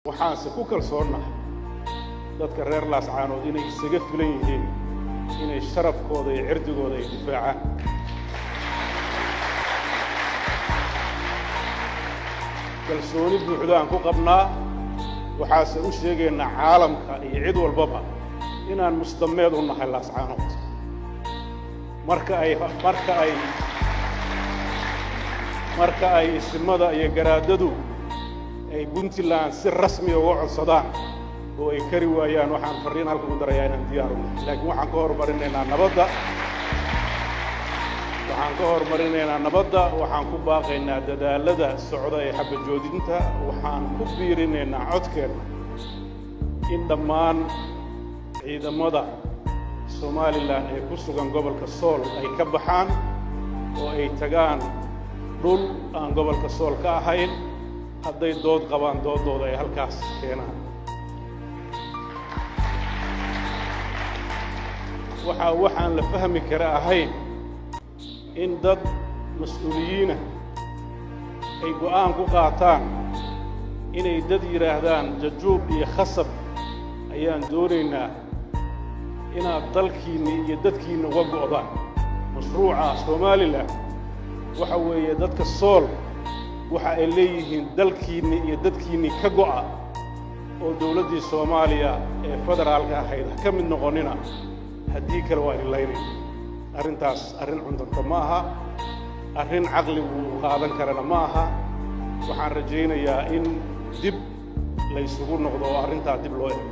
Waxaanse ku kalsoonnahay dadka reer Laascaanood inay isaga filan yihiin inay sharafkooda iyo cirdigooda ay difaacaan. Kalsooni buuxda aan ku qabnaa. Waxaase u sheegaynaa caalamka iyo cid walbaba inaan musdameed u nahay Laascaanood. Marka ay isimada iyo garaadadu ay Puntland si rasmiya uga codsadaan oo ay kari waayaan, waxaan farriin halka u darayaa inaan diyaar u nahay. Laakiin waxaan ka hormarinaynaa nabadda, waxaan ka hormarinaynaa nabadda. Waxaan ku baaqaynaa dadaallada socda ee xabajoodinta. Waxaan ku biirinaynaa codkeenna in dhammaan ciidamada Somalilan ee ku sugan gobolka Sool ay ka baxaan oo ay tagaan dhul aan gobolka Sool ka ahayn. Hadday dood qabaan, doodooda ay halkaas keenaan. Waxaan la fahmi kara ahayn in dad mas-uuliyiina ay go'aan ku qaataan inay dad yidhaahdaan jajuub iyo khasab ayaan doonaynaa inaad dalkiinni iyo dadkiinna uga go'daan mashruuca Somalilan. Waxa weeye, dadka Sool waxa ay leeyihiin dalkiinni iyo dadkiinni ka go'a oo dawladdii Soomaaliya ee federaalka ahayd ha ka mid noqonina, haddii kale waa idin laynayna. Arrintaas arrin cuntanta ma aha, arrin caqligu uu qaadan karana ma aha. Waxaan rajaynayaa in dib laysugu noqdo oo arrintaa dib loo eego.